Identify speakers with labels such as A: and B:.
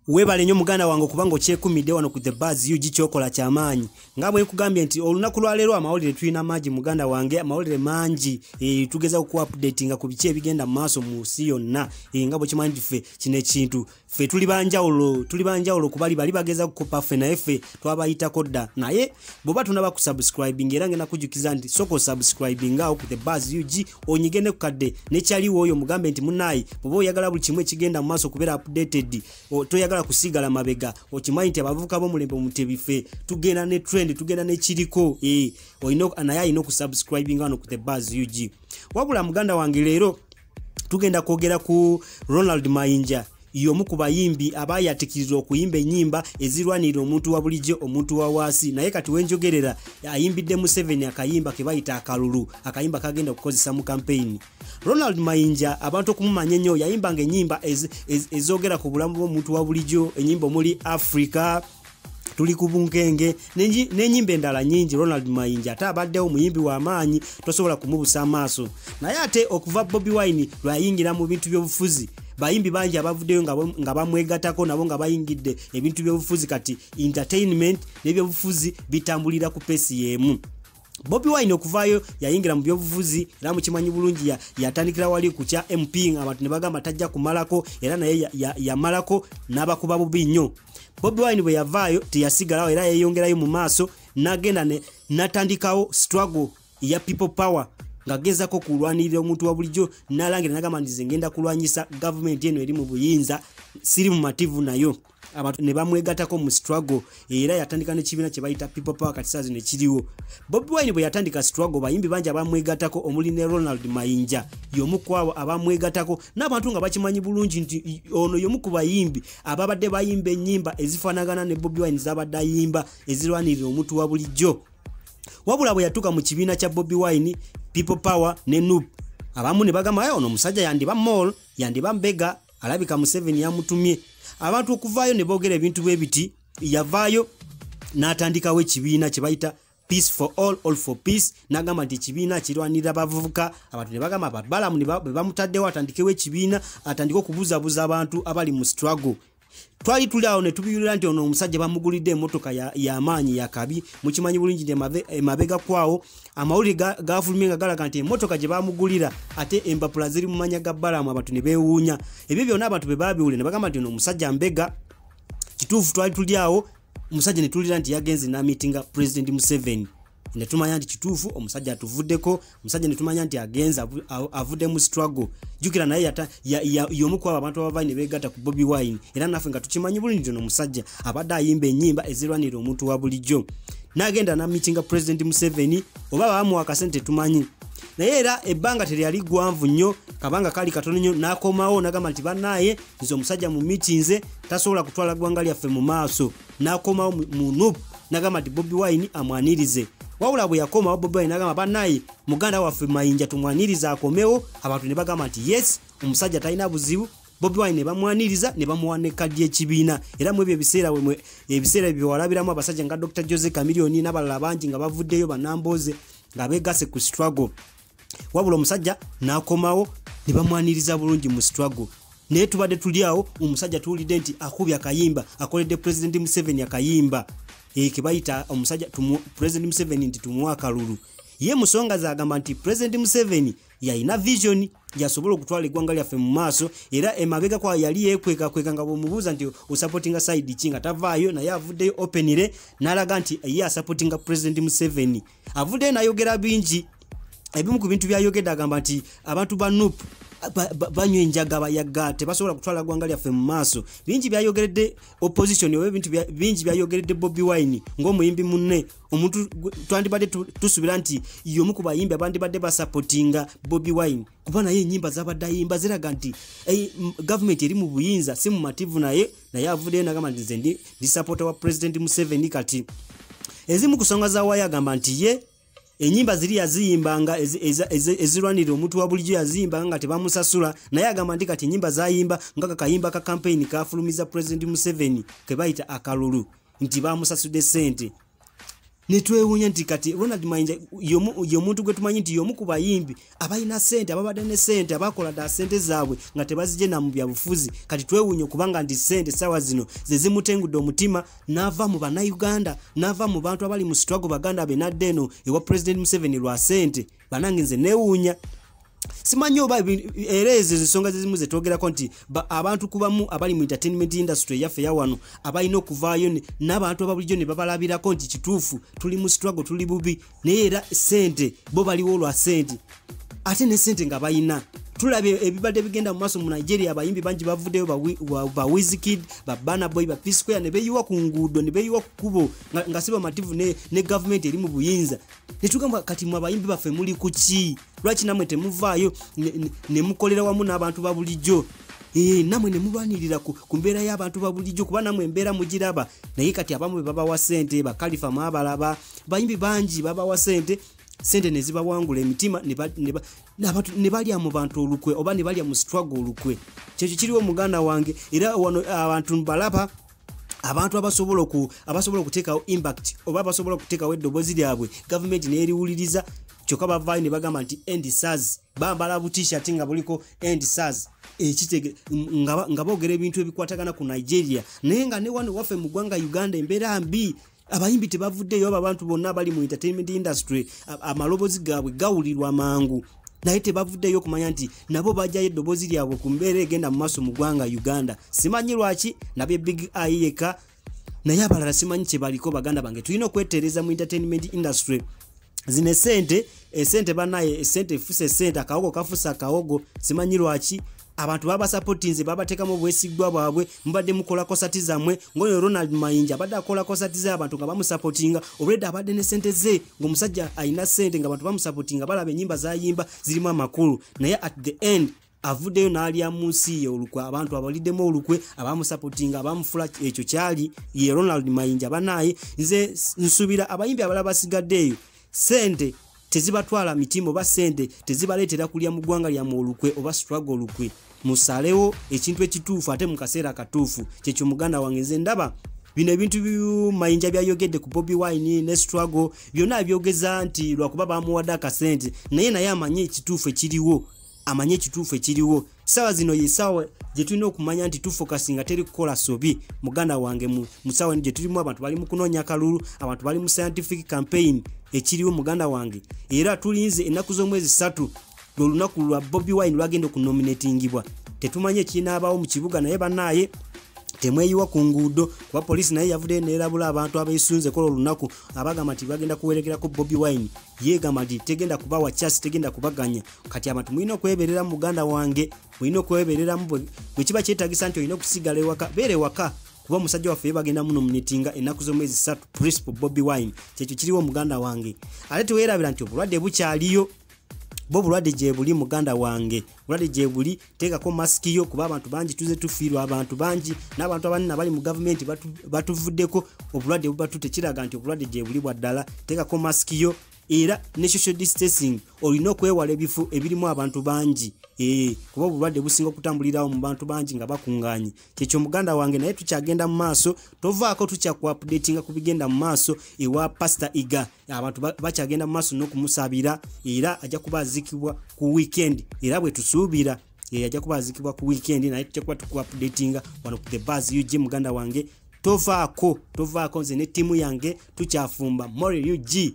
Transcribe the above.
A: Webale nnyo muganda wange okubanga okyekumidde wano ku The Buzz UG. Kyokola kyamaanyi. Nga bwe nkugambye nti olunaku lwaleero amawulire tulina mangi, muganda wange, amawulire mangi. Tugeza ku updatinga ku biki ebigenda mu maaso mu nsi yonna. Nga bwekimanyi nti ffe kino ekintu ffe tuli banjawulo, tuli banjawulo ku bali bali bageza kukopa ffe, naye ffe twabayitako dda. Naye bw'oba tunaba kusubscribing, era ngenda kujjukiza nti sooka osubscribing awo ku The Buzz UG, onyige ne ku kadde nekyaliwo oyo, mugambe nti munaayi bw'oba oyagala buli kimu ekigenda mu maaso okubeera updated, toyagala kusigala mabega. Okimanyi nti abavubuka b'omulembe Omutebi ffe tugenda ne trend, tugenda nekiriko. Naye alina okusubscribing wano ku The Buzz UG. Wabula muganda wange, leero tugenda kwogera ku Ronald Mayinja, y'omu ku bayimbi abayatikiriza okuyimba ennyimba ezirwanirira omuntu wa bulijjo, omuntu wa waasi. Naye kati wenjogerera ayimbidde Museveni akayimba ke bayita Akalulu, akayimba kagenda okukozesa mu kampeyini. Ronald Mayinja abantu okumumanya ennyo, yayimbanga ennyimba ezogera ku bulamu bw'omuntu wa bulijjo, ennyimba omuli Africa Tuli ku Bunkenge n'ennyimba endala nnyingi. Ronald Mayinja ate abaddewo omuyimbi w'amaanyi, tosobola kumubusa amaaso. Naye ate okuva Bobi Wine lwayingira mu bintu by'obufuzi, bayimbi bangi abavuddeyo nga bamwegatako nabo nga bayingidde ebintu by'obufuzi. Kati entertainment n'ebyobufuzi bitambulira ku pace y'emu. Bobi Wine okuvaayo yayingira mu byobufuzi, era mukimanyi bulungi yatandikira wali ku kya MP, abantu ne bagamba tajja kumalako, era naye yamalako n'abakuba bubi nnyo. Bobi Wine bwe yavaayo teyasigalawo, era yeeyongerayo mu maaso n'agenda n'atandikawo struggle ya People Power, ng'agezako kulwanirira omuntu wa bulijjo. N'alangira n'agamba nti nze ngenda kulwanyisa gavumenti eno eri mu buyinza, siri mu mativu nayo. Abantu ne bamwegatako mu struggle, era yatandika n'ekibiina kye bayita People Power, kati saa zino ekiriwo. Bobi Wine bwe yatandika struggle, bayimbi bangi abamwegatako, omuli ne Ronald Mayinja y'omu ku abo abamwegatako. N'abantu nga bakimanyi bulungi nti ono y'omu ku bayimbi ababadde bayimba ennyimba ezifaanagana ne Bobi Wine z'abadde ayimba, ezirwanirira omuntu wa bulijjo. Wabula bwe yatuuka mu kibiina kya Bobi Wine, People Power ne NUP, abamu ne bagamba ono omusajja yandiba mall, yandiba mbega, alabika Museveni yamutumye. Abantu okuvaayo ne boogera ebintu bwe biti. Yavaayo n'atandikawo ekibiina kye bayita Peace for All, All for Peace, n'agamba nti ekibiina kirwanirira bavubuka. Abantu ne bagamba balamu bwe bamutaddewo atandikewo ekibiina, atandike okubuzabuza abantu abali mu struggle. Twali tuli awo ne tubiyulira nti ono omusajja bamugulidde emmotoka y'amaanyi yakabi. Mukimanyi bulungi nti emabega kwawo amawulire gafulumye nga galaga nti emmotoka gye bamugulira ate empapula ziri mu manya ga Balamu. Abantu ne beewuunya. Ebyo byonna abantu bwe babiwulira ne bagamba nti ono omusajja mbega. Kituufu, twali tuli awo, omusajja ne tuwulira nti yagenze n'amitinga President Museveni, ne tumanya nti kituufu omusajja atuvuddeko. Omusajja ne tumanya nti agenze avudde mu struggle. Jjukira naye y'omu ku abo abantu abavayo ne beegatta ku Bobi Wine, era naffe nga tukimanyi bulungi nti ono omusajja abadde ayimba ennyimba ezirwanirira omuntu wa bulijjo. N'agenda n'amitinga President Museveni, oba baamuwa akasente tumanyi, naye era ebbanga teryali ggwanvu nnyo, kabanga kali katono nnyo, n'akomawo n'agamba nti bannaaye, nze omusajja mu mitinze tasobola kutwala ggwanga lyaffe mu maaso. N'akomawo mu NUP n'agamba nti Bobi Wine amwanirize. Wabula bwe yakomawo, Bobi Wine n'agamba bannaaye, muganda waffe Mayinja tumwanirize akomewo. Abantu ne bagamba nti yes, omusajja talina buzibu. Bobi Wine ne bamwaniriza ne bamuwa ne kadi y'ekibiina. Era mu ebyo ebiseera ebiseera bye walabiramu abasajja nga Dr Jose Chameleone n'abalala bangi nga bavuddeyo, banamboze nga beegase ku struggle. Wabula omusajja n'akomawo ne bamwaniriza bulungi mu struggle. Naye tubadde tuli awo, omusajja tuwulidde nti akubye akayimba, akoledde President Museveni akayimba ke bayita omusajja President Museveni nti tumuwe akalulu. Ye musonga zagamba nti President Museveni yalina vision, yasobola okutwala eggwanga lyaffe mu maaso. Era emabega kwa yali yeekwekakweka nga bw'omubuuza nti osupportinga side ki nga tavaayo, naye avuddeyo openly n'alaga nti ye asupportinga President Museveni. Avuddeyo n'ayogera bingi. Ebimu ku bintu byayogedde, agamba nti abantu ba NUP banywa enjaga, bayaga, tebasobola kutwala ggwanga lyaffe mu maaso. Bingi byayogeredde opposition oba ebintu bingi byayogeredde Bobi Wine ng'omuyimbi munne, omuntu twandibadde tusuubira nti y'omu ku bayimbi abandibadde basupportinga Bobi Wine, kuba naye ennyimba z'abadde ayimba ziraga nti gavumenti eri mu buyinza si mu mativu naye. Naye avuddeyo n'agamba nti nze ndi supporter wa President Museveni. Kati ezimu ku nsonga za waayo, agamba nti ye ennyimba ziri yaziyimbanga ezirwanirira omuntu wa bulijjo, yaziyimbanga nga tebamusasula. Naye agamba nti kati ennyimba zayimba nga kakayimba ka campaign kafulumiza President Museveni ke bayita Akalulu, nti bamusasudde ssente. Netwewuunya nti kati Ronald Mayinja y'omuntu gwe tumanyi nti y'omu ku bayimbi abalina ssente, ababadde ne ssente, abakola dda ssente zaabwe nga tebazigye mu byabufuzi. Kati twewuunya okubanga nti ssente essaawa zino ze zimutengudde omutima n'ava mu Bannayuganda, n'ava mu bantu abali mu struggle baganda be, n'adda eno ewa President Museveni lwa ssente. Banange nze neewuunya, simanyi oba era ezo ensonga zezimu zetwogerako nti abantu kubamu abali mu entertainment industry yaffe ya wano abalina okuvaayo n'abantu ababulijjo ne babalabirako nti kituufu tuli mu struggle, tuli bubi, naye era ssente bo baliwo lwa ssente, ate ne ssente nga balina. Tulabye ebibadde bigenda mu maaso mu Nigeria, abayimbi bangi bavuddeyo, ba Wizkid, ba Burna Boy, ba P Square, ne beeyiwa ku nguudo, ne beeyiwa ku kkubo nga si bamativu ne gavumenti eri mu buyinza. Ne tugamba kati mwe abayimbi baffe muli ku ki? Lwaki nammwe temuvaayo ne mukolera wamu n'abantu ba bulijjo? Nammwe ne mulwanirira ku mbeera y'abantu ba bulijjo, kuba nammwe embeera mugiraba. Naye kati abamu be babawa ssente, bakalifa mwabalaba, bayimbi bangi babawa ssente, ssente ne zibawangula emitima ne balya mu bantu olukwe oba ne balya mu struggle olukwe. Kyekyo kiriwo muganda wange. Era wano abantu balaba abantu abasobola okuteekawo impact oba abasobola okuteekawo eddoboozi lyabwe gavumenti neeriwuliriza, kyokka bavaayo ne bagamba nti end SARS, bambala bu t-shirt nga buliko end SARS, ekitege nga boogera ebintu ebikwatagana ku Nigeria, naye nga ne wano waffe mu ggwanga Uganda embeera mbi. Abayimbi tebavuddeyo, abantu bonna abali mu entertainment industry amaloboozi gaabwe gawulirwa mangu, naye tebavuddeyo okumanya nti nabo bajjayo eddoboozi lyabwe ku mbeera egenda mu maaso mu ggwanga Uganda. Simanyi lwaki nabye Big Eye yekka, naye abalala simanyi kye baliko. Baganda bange, tulina okwetereza mu entertainment industry. Zino esente bannaye, esente efuse esente, akawogo kafuse akawogo. Simanyi lwaki abantu babasapotinze, babateekamu obwesigwa bwabwe, mubadde mukola kosati zammwe. Ng'oyo Ronald Mayinja abadde akola kosati ze, abantu nga bamusapotinga, olwedda abadde ne ssente ze, ng'omusajja alina ssente, ng'abantu bamusapotinga, balaba ennyimba z'ayimba zirimu amakulu, naye at the end avuddeyo n'alya mu nsi ye olukwe. Abantu abaliddemu olukwe, abamusapotinga, abamufula ekyo kyali ye Ronald Mayinja. Bannaaye nze nsuubira abayimbi abalala basigaddeeyo ssente tezibatwala mitima oba ssente tezibaleetera kulya mu ggwanga lyammwe olukwe oba struggle olukwe. Musalewo ekintu ekituufu ate mu kaseera akatuufu. Kyekyo muganda wange nze ndaba bino ebintu Mayinja byayogedde ku Bobi Wine ne struggle byonna abyogeza nti lwakuba bamuwadde akasente, naye amanye ekituufu ekiriwo, amanye ekituufu ekiriwo. Ssaawa zino ye ssaawa gye tulina okumanya nti tufokasinga teri kukola sobi. Muganda wange, mu ssaawa eno gye tulimu abantu bali mu kunoonya kalulu, abantu bali mu scientific campaign ekiriwo muganda wange. Era tulinze ennaku z'omwezi 3 lw'olunaku lwa Bobi Wine lwagenda okunominatingibwa. Tetumanyi ekinaabaawo mu kibuga, naye bannaaye temweyiwa ku nguudo, kuba poliisi naye yavuddeyo neerabula abantu abeesunze kola olunaku, abagamba nti bagenda kuwerekerako Bobi Wine. Yeegamba nti tegenda kubawa chance, tegenda kubaganya. Kati abantu mulina okwebereramu muganda wange, mulina okwebereramu. Bwe kiba kyetaagisa nti olina okusigala ewaka, beera ewaka, kuba omusajja waffe ye bagenda munominatinga ennaku z'omwezi 3, Principal Bobi Wine. Kyekyo kiriwo muganda wange. Ate teweerabira nti obulwadde bukyaliyo, bo bulwadde gye buli muganda wange, bulwadde gye buli. Teekako masiki yo, kuba abantu bangi tuze tufiirwa, abantu bangi n'abantu abanene abali mu gavumenti batuvuddeko, obulwadde bubatutte, kiraga nti obulwadde gye buli bwa ddala. Teekako masiki yo era ne social distancing, olina okwewala ebifo ebirimu abantu bangi, kuba obulwadde businga okutambulirawo mu bantu bangi nga bakungaanye. Kyekyo muganda wange, naye tukyagenda mu maaso, tovaako, tukyaku-updatinga ku bigenda mu maaso ewa Pastor Iga. Abantu bakyagenda mu maaso n'okumusabira, era ajja kuba aziikibwa ku weekend, era bwe tusuubira ajja kuba aziikibwa ku weekend, naye tujja kuba tuku-updatinga wano ku The Buzz UG. Muganda wange, tovaako, tovaako, nze ne ttiimu yange tukyafumba More UG.